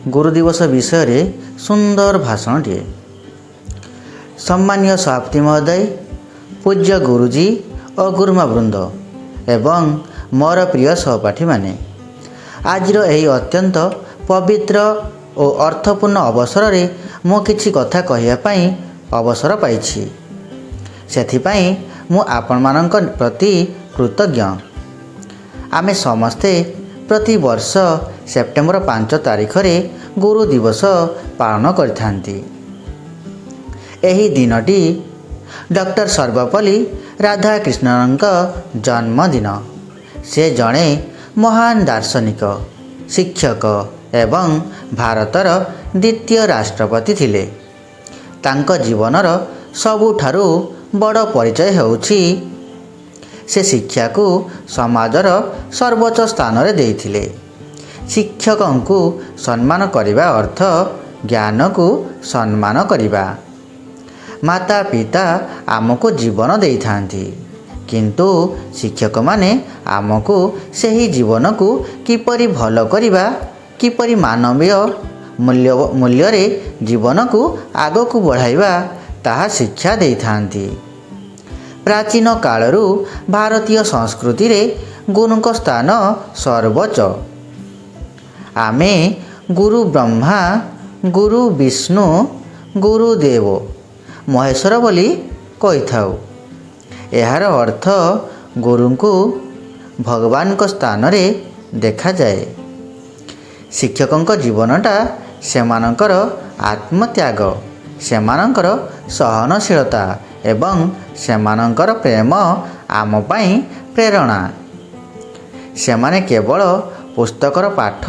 ଗୁରୁ ଦିବସ ବିଷୟରେ ସୁନ୍ଦର ଭାଷଣଟିଏ। ସମ୍ମାନୀୟ ସଭାପତି ମହୋଦୟ, ପୂଜ୍ୟ ଗୁରୁଜୀ ଓ ଗୁରୁମା ବୃନ୍ଦ ଏବଂ ମୋର ପ୍ରିୟ ସହପାଠୀମାନେ, ଆଜିର ଏହି ଅତ୍ୟନ୍ତ ପବିତ୍ର ଓ ଅର୍ଥପୂର୍ଣ୍ଣ ଅବସରରେ ମୁଁ କିଛି କଥା କହିବା ପାଇଁ ଅବସର ପାଇଛି। ସେଥିପାଇଁ ମୁଁ ଆପଣମାନଙ୍କ ପ୍ରତି କୃତଜ୍ଞ। ଆମେ ସମସ୍ତେ ପ୍ରତିବର୍ଷ ସେପ୍ଟେମ୍ବର 5 ତାରିଖରେ ଗୁରୁ ଦିବସ ପାଳନ କରିଥାନ୍ତି। ଏହି ଦିନଟି ଡକ୍ଟର ସର୍ବପଲ୍ଲୀ ରାଧାକ୍ରିଷ୍ଣନଙ୍କ ଜନ୍ମଦିନ। ସେ ଜଣେ ମହାନ ଦାର୍ଶନିକ, ଶିକ୍ଷକ ଏବଂ ଭାରତର ଦ୍ୱିତୀୟ ରାଷ୍ଟ୍ରପତି ଥିଲେ। ତାଙ୍କ ଜୀବନର ସବୁଠାରୁ ବଡ଼ ପରିଚୟ ହେଉଛି ସେ ଶିକ୍ଷାକୁ ସମାଜର ସର୍ବୋଚ୍ଚ ସ୍ଥାନରେ ଦେଇଥିଲେ। ଶିକ୍ଷକଙ୍କୁ ସମ୍ମାନ କରିବା ଅର୍ଥ ଜ୍ଞାନକୁ ସମ୍ମାନ କରିବା। ମାତା ପିତା ଆମକୁ ଜୀବନ ଦେଇଥାନ୍ତି, କିନ୍ତୁ ଶିକ୍ଷକମାନେ ଆମକୁ ସେହି ଜୀବନକୁ କିପରି ଭଲ କରିବା, କିପରି ମାନବୀୟ ମୂଲ୍ୟରେ ଜୀବନକୁ ଆଗକୁ ବଢ଼ାଇବା ତାହା ଶିକ୍ଷା ଦେଇଥାନ୍ତି। ପ୍ରାଚୀନ କାଳରୁ ଭାରତୀୟ ସଂସ୍କୃତିରେ ଗୁରୁଙ୍କ ସ୍ଥାନ ସର୍ବୋଚ୍ଚ। ଆମେ ଗୁରୁ ବ୍ରହ୍ମା, ଗୁରୁ ବିଷ୍ଣୁ, ଗୁରୁଦେବ ମହେଶ୍ୱର ବୋଲି କହିଥାଉ। ଏହାର ଅର୍ଥ ଗୁରୁଙ୍କୁ ଭଗବାନଙ୍କ ସ୍ଥାନରେ ଦେଖାଯାଏ। ଶିକ୍ଷକଙ୍କ ଜୀବନଟା ସେମାନଙ୍କର ଆତ୍ମତ୍ୟାଗ, ସେମାନଙ୍କର ସହନଶୀଳତା ଏବଂ ସେମାନଙ୍କର ପ୍ରେମ ଆମ ପାଇଁ ପ୍ରେରଣା। ସେମାନେ କେବଳ ପୁସ୍ତକର ପାଠ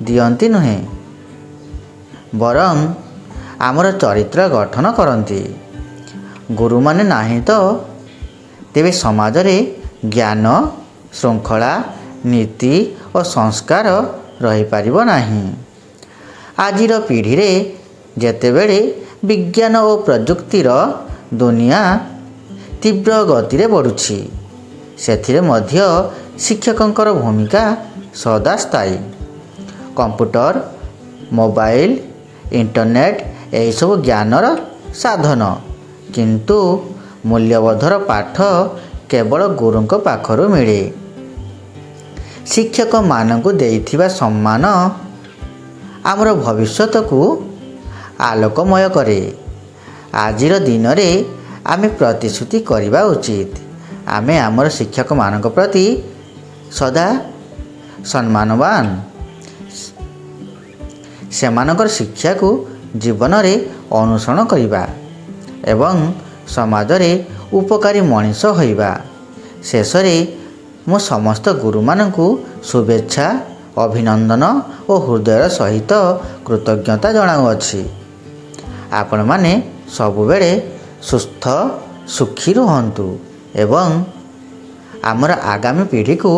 ଦିଅନ୍ତି ନୁହେଁ, ବରଂ ଆମର ଚରିତ୍ର ଗଠନ କରନ୍ତି। ଗୁରୁମାନେ ନାହିଁ ତ ତେବେ ସମାଜରେ ଜ୍ଞାନ, ଶୃଙ୍ଖଳା, ନୀତି ଓ ସଂସ୍କାର ରହିପାରିବ ନାହିଁ। ଆଜିର ପିଢ଼ିରେ ଯେତେବେଳେ ବିଜ୍ଞାନ ଓ ପ୍ରଯୁକ୍ତିର ଦୁନିଆ ତୀବ୍ର ଗତିରେ ବଢ଼ୁଛି, ସେଥିରେ ମଧ୍ୟ ଶିକ୍ଷକଙ୍କର ଭୂମିକା ସଦା ସ୍ଥାୟୀ। କମ୍ପ୍ୟୁଟର, ମୋବାଇଲ, ଇଣ୍ଟରନେଟ୍ ଏହିସବୁ ଜ୍ଞାନର ସାଧନ, କିନ୍ତୁ ମୂଲ୍ୟବୋଧର ପାଠ କେବଳ ଗୁରୁଙ୍କ ପାଖରୁ ମିଳେ। ଶିକ୍ଷକମାନଙ୍କୁ ଦେଇଥିବା ସମ୍ମାନ ଆମର ଭବିଷ୍ୟତକୁ ଆଲୋକମୟ କରେ। ଆଜିର ଦିନରେ ଆମେ ପ୍ରତିଶ୍ରୁତି କରିବା ଉଚିତ, ଆମେ ଆମର ଶିକ୍ଷକମାନଙ୍କ ପ୍ରତି ସଦା ସମ୍ମାନବାନ, ସେମାନଙ୍କର ଶିକ୍ଷାକୁ ଜୀବନରେ ଅନୁସରଣ କରିବା ଏବଂ ସମାଜରେ ଉପକାରୀ ମଣିଷ ହୋଇବା। ଶେଷରେ ମୁଁ ସମସ୍ତ ଗୁରୁମାନଙ୍କୁ ଶୁଭେଚ୍ଛା, ଅଭିନନ୍ଦନ ଓ ହୃଦୟର ସହିତ କୃତଜ୍ଞତା ଜଣାଉଅଛି। ଆପଣମାନେ ସବୁବେଳେ ସୁସ୍ଥ, ସୁଖୀ ରୁହନ୍ତୁ ଏବଂ ଆମର ଆଗାମୀ ପିଢ଼ିକୁ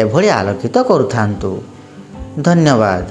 ଏଭଳି ଆଲୋକିତ କରୁଥାନ୍ତୁ। ଧନ୍ୟବାଦ।